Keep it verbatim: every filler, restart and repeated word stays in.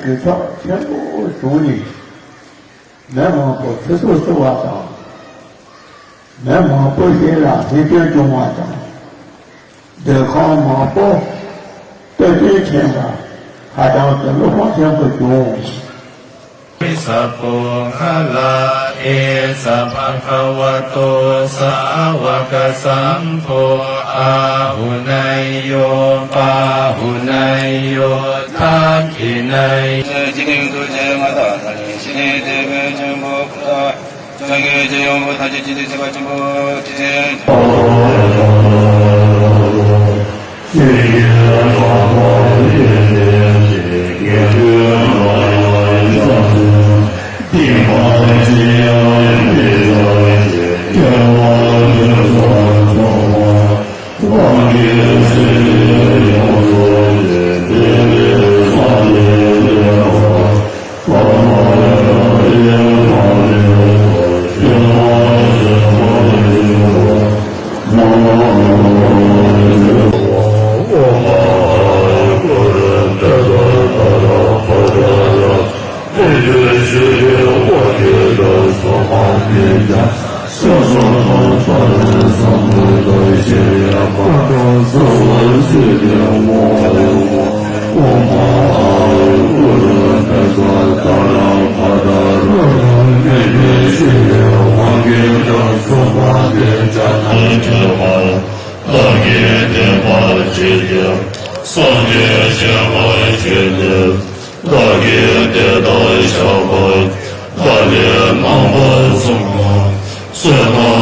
གུས་ཕྱག་ཆེན་པོ་བྱུང་ནས། མི་མང་པོ་ཚེ་སྲོག་སྐྱོབ་པ་དང་། མི་མང་པོ་ཞིག་ལ་ལྷན་སྐྱོན་བྱུང་བ་དང་། སྡོད་ཁང་མང་པོ་སྟོབས་ཆེན་ཕྱིན་པ། ཧ་ཅང་གི་བློ་ཕམ་ཆེན་པོ་བྱུང་། སཱ་བོ་ག་ལ་ཨེ་ས་བྷ་ག་ཝ་ཏོ་སཱ་བ་ཀ་སཾ་བྷོ་ཨ་ཧུ་ནེ་ཡོ་པཱ་ཧུ་ནེ་ཡོ་དཱ་ཁི་ནེ་ཡོ། འཇིག་རྟེན་དུ་སྐྱེ་བ་དང་། ད་ནི་ཤི་ནས་དེ་བས་ཆེན་པོ་སངས་རྒྱས་ཀྱི་ཡོན་པོ་ཐམས་ཅད་ཅི་སྟེ་ཤེས་པ་ཆེན་པོ་ཁྲི་ཆེན། བདག་གིས་བསྟན་པ་བཅས་ཏེ། སངས་རྒྱས་ཞེས་པ་བྱས་ཏེ། བདག་གིས་དེ་ལྟར་བཤགས་པ། བདག་ལས་མང་པོ་གསུངས་ལ། བསོད་ནམས་